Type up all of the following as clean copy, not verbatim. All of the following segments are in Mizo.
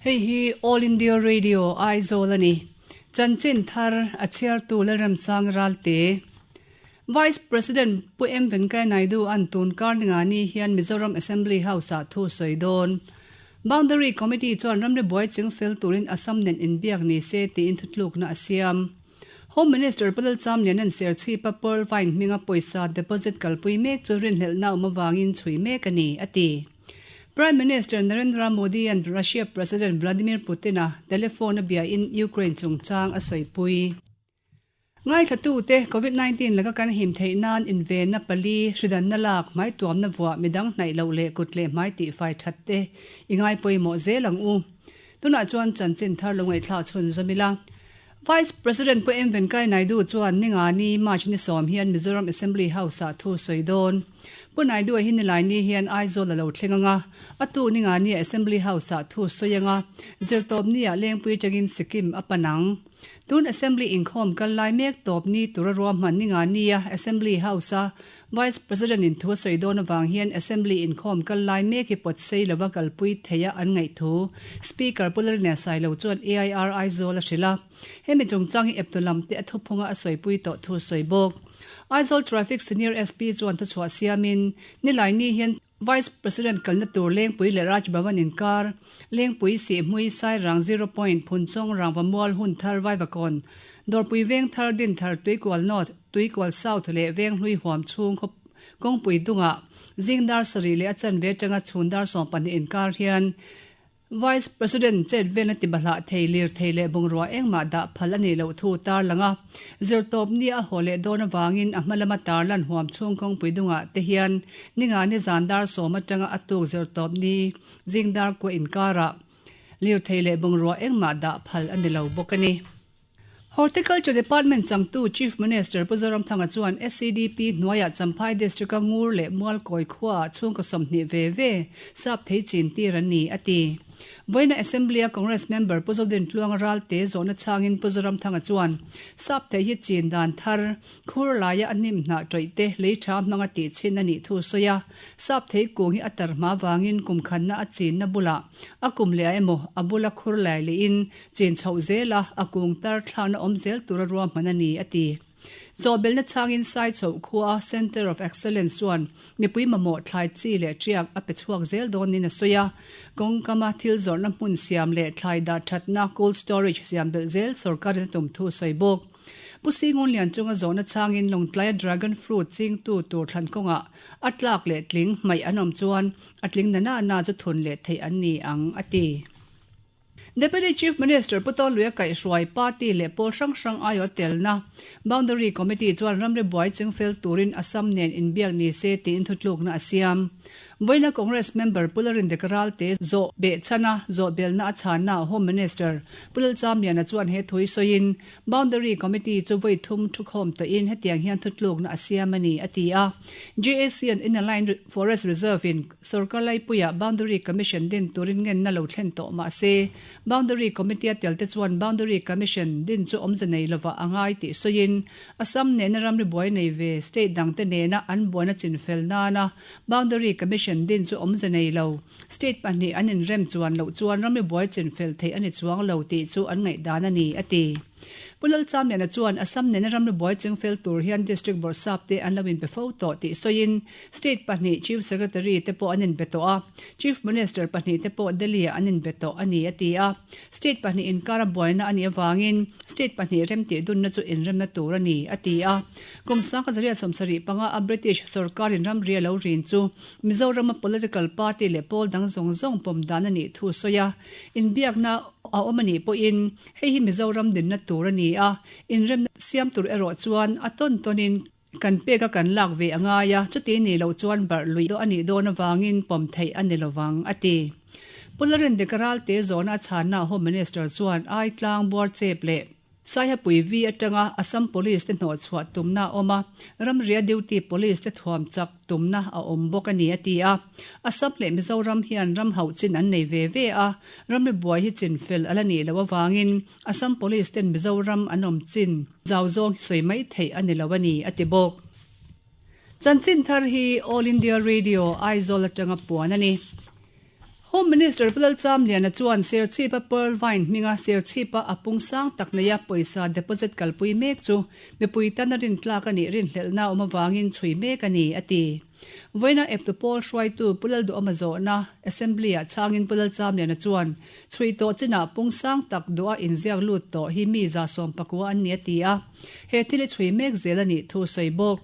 Hei hi All India Radio Aizawl a ni. Chanchin thar a chhiartu Lalramsang Ralte. Vice President Pu M Venkaiah Naidu an tun kar ninga ni hian Mizoram Assembly House-ah thu sawi dawn. Boundary Committee chuan ramri buai ching fel turin Assam nen inbiak ni se tiin thutlukna a siam. Home Minister Pu Lalchamliana'n Serchhipa Pearl Vine hminga pawisa deposit kalpui mek chu rinhlelhna awm avangin chhui mek a ni, a ti. Prime Minister Narendra Modi-a'n Russia President Vladimir Putin-a telephone a biain Ukraine chungchang a sawipui. Ngaithlatute Covid 19 laka kan him theih nan invenna pali, hridanna lak, hmaituamna vuah, midang hnaih loh leh kut leh hmai tihfai that te i ngai pawimawh zel ang u. Tunah chuan chanchin thar lo ngaihthlak chhunzawm ila. Vice President Pu M Venkaiah Naidu chuan Ningani, March ni sawm hian Mizoram Assembly House-ah thu sawi dawn. Pu Naidu-a hi Nilaini hian Aizawl a lo thleng ang a, a tu Ningani-ah Assembly House-ah thu sawi ang a, zirtawpni-ah Lengpui atangin Sikkim a pan ang. Tun Assembly inkhawm kal lai mek tawp ni tura ruahman Ningani-a Assembly House-a Vice President in thu a sawi dawn avang hian Assembly inkhawm kal lai mek hi pawt sei lova kalpui theia an ngaih thu Speaker Pu Lalrinlian Sailo chuan AIR Aizawl a hrilh a. Hemi chungchang hi eptu lam te a thuphunga a sawipui tawh thu a sawi bawk. Aizawl Traffic Senior SP chuan thuchhuah siamin Nilaini hian Vice President kalna tur Lengpui leh Raj Bhavan inkar, Lengpui, Sihhmui, Sairang, Zero Point, Phunchawng, Rangvamual, Hunthar, Vaivakawn, Dawrpui Vengthar, Dinthar, Tuikual North, Tuikual South leh Venghlui huam chhung khaw kawngpui dungah zing dar sarih leh a chanve atanga chhun dar 12 inkar hian Vice President chet velna tibahlah thei lirthei leh bungrua engmah dah phal a nih loh thu tarlang a, zirtawp ni a haw leh dawn avangin a hma lama tarlan huam chhung kawngpui dungah te hian ninga ni zan dar sawm atanga a tuk zirtawp ni zing dar kua inkarah lirthei leh bungrua engmah dah phal a ni lo bawk a ni. Horticulture Department changtu Chief Minister Pu Zoramthanga chuan SEDP hnuaiah Champhai District-a Ngur leh Mualkawi khuaah chhungkaw 20 ve ve sap thei chin tir an ni, a ti. Vawiina Assembly-a Congress member Pu Zodintluanga Ralte zawhna chhangin Pu Zoramthanga chuan sap thei hi chin dan thar Khur laia a hnim hnah tawih te lei tha hmanga tih chhin a nih thu sawi a, sap thei kung hi a tar hma vangin kum khanna a chinna bulah a kum leh ah emaw a bula khur lai lehin chin chhoh zel a, a kung tar thlakna awm zel tura ruahman a ni, a ti. Zawhbelna chhangin Saichhoh khua Centre of Excellence chuan mipui mamawh thlai chi leh tiak a pe chhuak zel dawnin a sawi a, kawngkama thil zawrhna hmun siam leh thlai dah thatna cold storage siam belh zel sorkarin a tum thu a sawi bawk. Pu Singun Lian chunga zawhna chhangin Lawngtlaia dragon fruit chingtu tur thlan kawngah a tlak leh tling hmaih an awm chuan a tling na na na chu thun leh theih an ni ang, a ti. Deputy Chief Minister Pu Tawnluia kaihhruai party leh pawl hrang hrang aiawh telna Boundary Committee chuan ramri buai chingfel turin Assam nen inbiak ni se tiin thutlukna a siam. Vawiina Congress member Pu Lalrindeka Ralte zawh behchhana zawh belna a chhanna Home Minister Pu Lalchamliana chuan he thu hi sawiin Boundary Committee chu vawi thum thukhawm tawhin hetiang hian thutlukna a siam a ni, a ti a. JAC an Inner Line Forest Reserve in sorkar laipuiah Boundary Commission din turin ngenna lo thlen tawh mah se, Boundary Committee a telte chuan Boundary Commission din chu awmze nei lovah a ngai tih sawiin Assam nena ramri buai nei ve state dangte nena an buaina chinfel nana Boundary Commission din chu awmze nei lo. State pahnih an inrem chuan loh chuan ramri buai chinfel theih a ni chuang lo tih chu an ngaihdan a ni, a ti. Pu Lalchamliana chuan Assam nena ramri buai chingfel tur hian District Bawrhsap te an lo inpe fo tawh tih sawiin State pahnih Chief Secretary te pawh an inbe tawh a, Chief Minister pahnih te pawh Delhi-ah an inbe tawh a ni, a ti a. State pahnih inkara buaina a nih avangin State pahnih remtih dunna chu inremna tur a ni, a ti a. Kum 1975 a British sorkarin ramri a lo rin chu Mizorama political party leh pawl dang zawng zawng pawm dan a nih thu sawi a, inbiakna a awm a nih pawhin hei hi Mizoram dinna tur a ni a, inremna siam tur erawh chuan a tawn tawnin kan pek a kan lak ve a ngai a, chuti nih loh chuan barh luih a nih dawn avangin pawm theih a ni lovang, a ti. Pu Lalrindika Ralte zawhna a chhanna Home Minister chuan Aitlang buarchep leh Saihapui vi atanga Assam Police te hnawhchhuah tumna a awm a, ramria duty police te thuam chak tumna a awm bawk a ni, a ti a. Assam leh Mizoram hian ram hauh chin an nei ve ve a, ramri buai hi chin fel a la nih loh avangin Assam Police ten Mizoram an awm chin zau zawng hi sawi mai theih a ni lo a ni, a ti bawk. Chanchin thar hi All India Radio Aizawl atanga puan a ni. Home Minister Pu Lalchamliana chuan Serchhipa Pearl Vine hminga Serchhipa a pung sang tak neia pawisa deposit kalpui mek chu mipui tana rintlak a nih rinhlelhna awm avangin chhui mek a ni, a ti. Vawiina eptu pawl hruaitu Pu Lalduhawma zawhna Assembly-ah chhangin Pu Lalchamliana chuan chhui tawh chinah pung sang tak duha inziak lut tawh hi mi 110 an ni a ti a, he thil hi chhui mek zel a nih thu sawi bawk.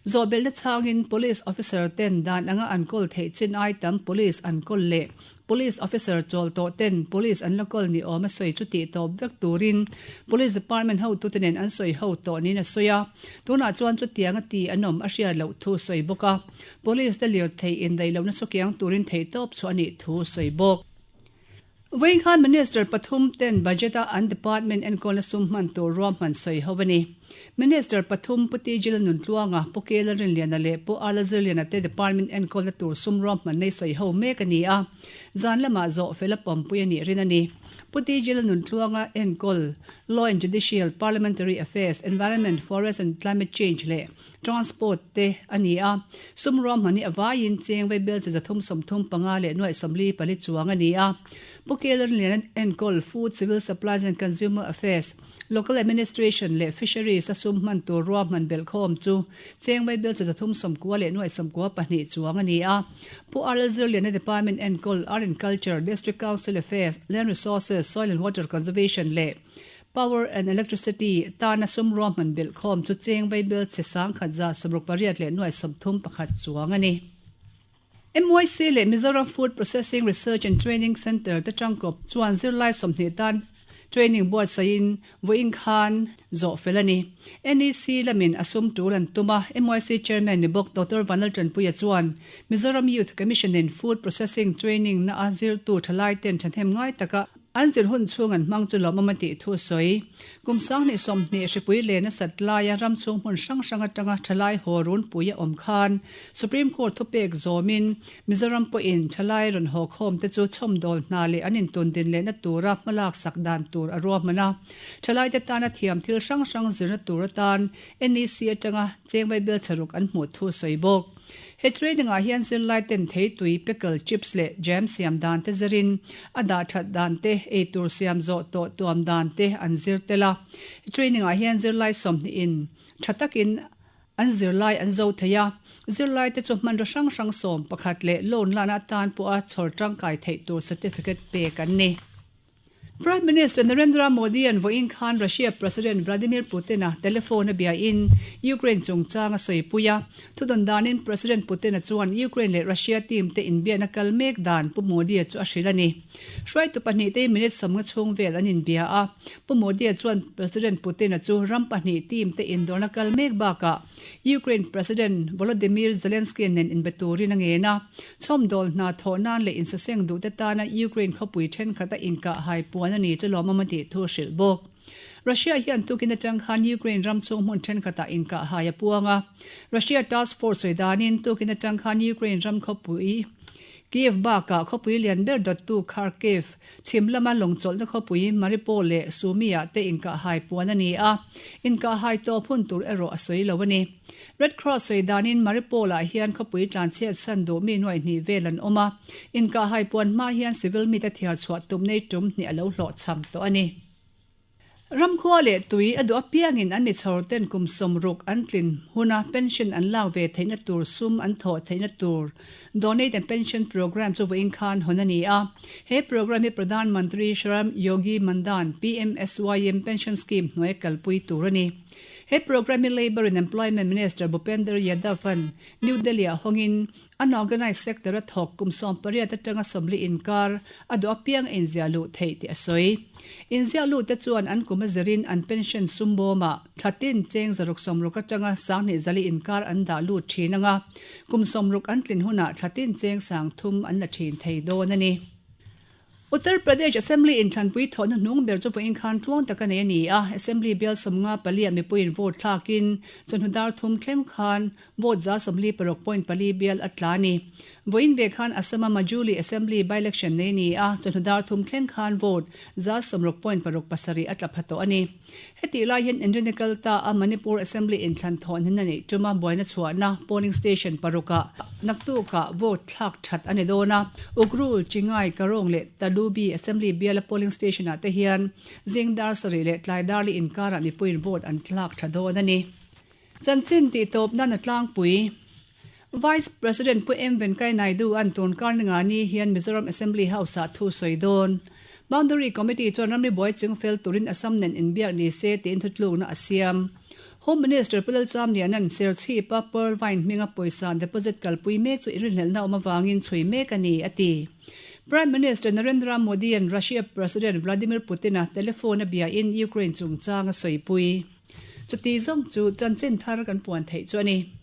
Zawhbelhna chhangin Police Officer ten dan anga an kawl theih chin ai tam Police an kawl leh Police Officer chawl tawh ten Police an la kawl ni awm a sawi chu tih tawp vek turin Police Department hotute nen an sawi ho tawh niin a sawi a. Tunah chuan chutiang a ti an awm a hriat loh thu sawi bawk a. Police te lirthei indaih lohna sukiang turin theihtawp chhuah a nih thu sawi bawk. Vawiin khan Minister pathum ten Budget a an Department enkawlna sum hman tur ruahman sawi ho a ni. Minister pathum Pu TG Lalnuntluanga, Pu K Lalrinliana leh Pu R Lalzirliana te Department enkawlna tur sum ruahman nei sawi ho mek a ni a, zan lamah zawh fel a pawmpui a nih rin a ni. Pu TG Lalnuntluanga enkawl Law and Judicial, Parliamentary Affairs, Environment, Forest and Climate Change leh Transport te a ni a, sum ruahman hi a vaiin cheng vaibel chi 335 leh nuaih 44 chuang a ni a. Pu Keller Lian enkawl Food, Civil Supplies and Consumer Affairs, Local Administration leh Fisheries a sum hman tur ruahman belhkhawm chu cheng vaibel chi 390 leh nuaih 92 chuang a ni a. Pu RL Zirliana Department enkawl Art and Culture, District Council Affairs, Land Resources, Soil and Water Conservation leh Power and Electricity tana sum ruahman belhkhawm chu cheng vaibel chhe 168 leh nuai 31 chuang a ni. MYC leh Mizoram Food Processing Research and Training Centre te tangkawp chuan zirlai 20 tan training buatsaihin vawiin khan zawh fel a ni. NEC lamin a sum tul an tum a, MYC Chairman ni bawk Doctor Vanlal Tanpuia chuan Mizoram Youth Commission in Food Processing Training na a zirtu thalai ten thahnem ngai taka An zir hun chhung an hmang chu lawmawm a tih thu a sawi. Kum 2020 hripui leh nasat laia ram chhung hmun hrang hrang atanga thalai haw runpui a awm khan Supreme Court thupek zawmin Mizoram pawhin thalai rawn haw khawm te chu chhawmdawl hna leh an intundin lehna tura hmalak sak dan tur a ruahman a. Thalai te tana thiam thil hrang hrang zirna tur atan NEC atanga cheng vaibel chharuk an hmuh thu a sawi bawk. He training ah hian zirlai ten thei tui, pickle, chips leh jam siam dan te zirin a dah that dan te, ei tur siam zawh tawh tuam dan te an zir tel a. He training ah hian zirlai 20 in tha takin an zirlai an zo thei a. Zirlai te chu hmanraw hrang hrang 11 leh loan lana atan pawha chhawr tangkai theih tur certificate pek an ni. Prime Minister Narendra Modi-a'n vawiin khan Russia President Vladimir Putin-a telephone a biain Ukraine chungchang a sawipui a. Thudawn danin President Putin-a chuan Ukraine leh Russia team te inbiakna kal mek dan Pu Modi-a chu a hrilh a ni. Hruaitu pahnih te minute 50 chhung vel an inbia a. Pu Modi-a chuan President Putin-a chu ram pahnih team te indawrna kal mek bakah Ukraine President Volodymyr Zelensky nen inbe turin a ngen a. Chhawmdawl hna thawh nan leh insaseng duhte tana Ukraine khawpui thenkhat a inkah hai puan a ni chu lawmawm a tih thu a hrilh bawk. Russia hian tukin atang khan Ukraine ram chhung hmun thenkhatah inkah hai a puang a. Russia task force sawi danin tukin atang khan Ukraine ram khawpui Kyiv bakah khawpui lian ber dawttu Kharkiv, chhim lama lawngchawlhna khawpui Mariupol leh Sumy-ah te inkah hai puan a ni a. Inkah hai tawp hun tur erawh a sawi lo a ni. Red Cross sawi danin Mariupol-ah hian khawpui tlanchhiat san duh mi nuaih hnih vel an awm a, inkahhai puan hma hian civil mite thiar chhuah tum nei tum hnih a lo hlawhchham tawh a ni. Ramkhua leh tui a duh apiangin an mi chhawr ten kum 60 an tlin huna pension an lak ve theihna tur sum an thawh theihna tur Donate and Pension Programme chu vawiin khan hawn a ni a. He programme hi Pradhan Mantri Shram Yogi Maandhan, PMSYM, Pension Scheme hnuaia kalpui tur a ni. He programme hi Labour and Employment Minister Bhupender Yadav-a'n New Delhi-ah hawngin unorganised sector-a thawk kum 18 atanga 40 inkar a duh apiang a inziah luh theih tih a sawi. Inziah luhte chuan an kum a zirin an pension sum bawmah thla tin cheng 660 atanga 2,000 inkar an dah lut thin anga kum 60 an tlin hunah thla tin cheng 3,000 an la thin thei dawn a ni. Uttar Pradesh Assembly inthlanpui thawhna hnung ber chu vawiin khan tluang taka nei a ni a, Assembly bial 54 ah mipuiin vote thlakin chawhnu dar thum thleng khan vote 46.4 bial a tla a ni. Vawiin ve khan Assam-a Majuli Assembly by-election nei a ni a, chawhnu dar thum thleng khan vote 60.67 a tla pha tawh a ni. Hetih lai hian Inrinni kal ta a Manipur Assembly inthlan thawhnin a neih tuma buaina chhuahna polling station parukah naktukah vote thlak that a ni dawn a. Ukhrul, Chingai, Karong leh Tadubi Assembly biala polling station ah te hian zing dar sarih leh tlai darli inkarah mipuiin vote an thlak tha dawn a ni. Chanchin tih tawp nan a tlangpui. Vice President Pu M Venkaiah Naidu an tun kar ninga ni hian Mizoram Assembly House ah thu sawi dawn. Boundary Committee chuan ramri buai ching fel turin Assam nen inbiak ni se tiin thutlukna a siam. Home Minister Pu Lalchamliana'n Serchhip-a Pearl Vine hminga pawisa deposit kalpui mek chu inrinhlelhna awm avangin chhui mek a ni, a ti. Prime Minister Narendra Modi-a'n Russia President Vladimir Putin-a telephone a biain Ukraine chungchang a sawipui. Chuti zawng chu chanchin thar kan puan theih chu a ni.